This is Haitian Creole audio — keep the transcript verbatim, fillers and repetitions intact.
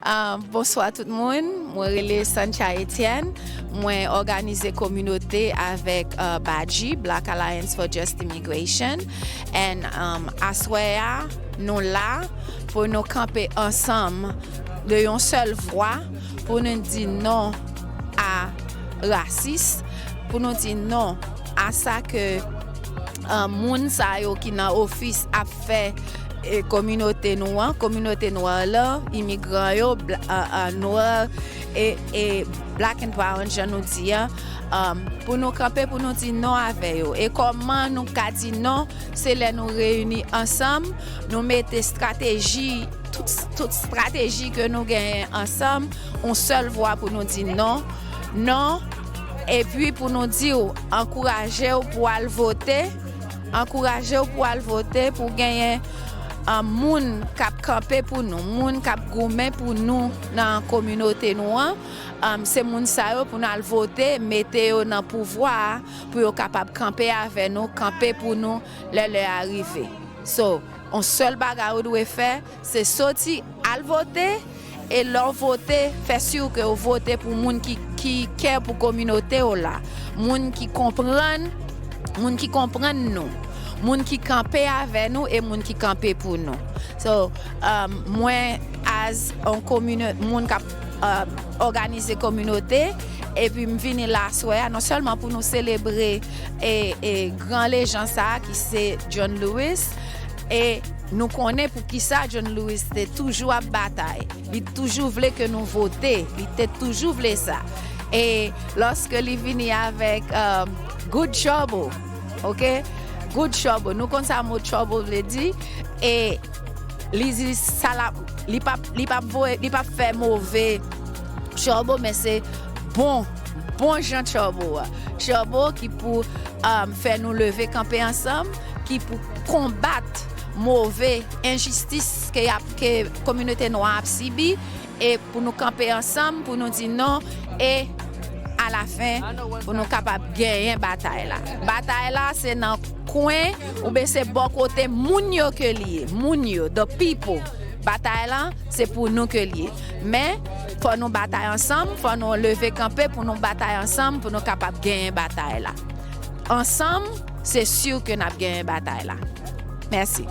Uh, bonswa tout moun, mwen rele Sancha Etienne, mwen òganize kominote avèk uh, BAJI, Black Alliance for Just Immigration, and um, aswè a nou la pou nou kanpe ansanm de yon sèl vwa pou nou di non a rasis, pou nou di non a sa ke uh, moun sa yo ki nan ofis ap fè e kominote nou an, kominote nwa la, imigran yo, bla- uh, uh, nwa e, e black and brown jan nou di an, um, pou nou kanpe pou nou di non avè yo. E kòman nou ka di non? Se lè nou reyini ansanm, nou mete estrateji, tout, tout estrateji ke nou genyen ansanm, yon sèl vwa pou nou di non, non, epi pou nou di w, ankouraje w pou al vote, ankouraje w pou al vote, pou genyen uh, moun k ap kanpe pou nou, moun k ap goumen pou nou nan kominote nou an. Um, se moun sa yo pou n al vote, mete yo nan pouvwa a, pou yo kapab kanpe avè nou, kanpe pou nou lè lè a rive. So, yon sèl bagay ou dwe fè, se soti al vote, e lè w vote, fè si ke w vote pou moun ki, ki kè pou kominote w la, moun ki konprann, moun ki konprann nou, moun ki kanpe avè nou e moun ki kanpe pou nou. So, um, mwen, as yon komino- moun k ap um, òganize kominote, epi m vini la aswè a, non sèlman pou nou selebre e, e gran lejan sa a ki se John Lewis, e nou konnen pou ki sa John Lewis te toujou ap batay. Li toujou vle ke nou vote, li te toujou vle sa. E lòske li vini avèk um, good trouble, ok? Good trouble, nou konn sa mo trouble vle di, e li di sa l ap, li p ap, li p ap voye, li p ap fè move trouble, men se bon, bon jan trouble a. Trouble ki pou um, fè nou leve kanpe ansanm, ki pou konbat move enjistis ke, y ap, ke kominote nwa ap sibi, e pou nou kanpe ansanm, pou nou di non, e alafen, pou nou kapab genyen batay la. Batay la, se nan kwen, oubyen se bò kote moun yo ke li ye, moun yo, the people. Batay la, se pou nou ke li ye. Men, fò nou batay ansanm, fò nou leve kanpe pou nou batay ansanm, pou nou kapab genyen batay la. Ansanm, se si ke n ap genyen batay la. Mèsi.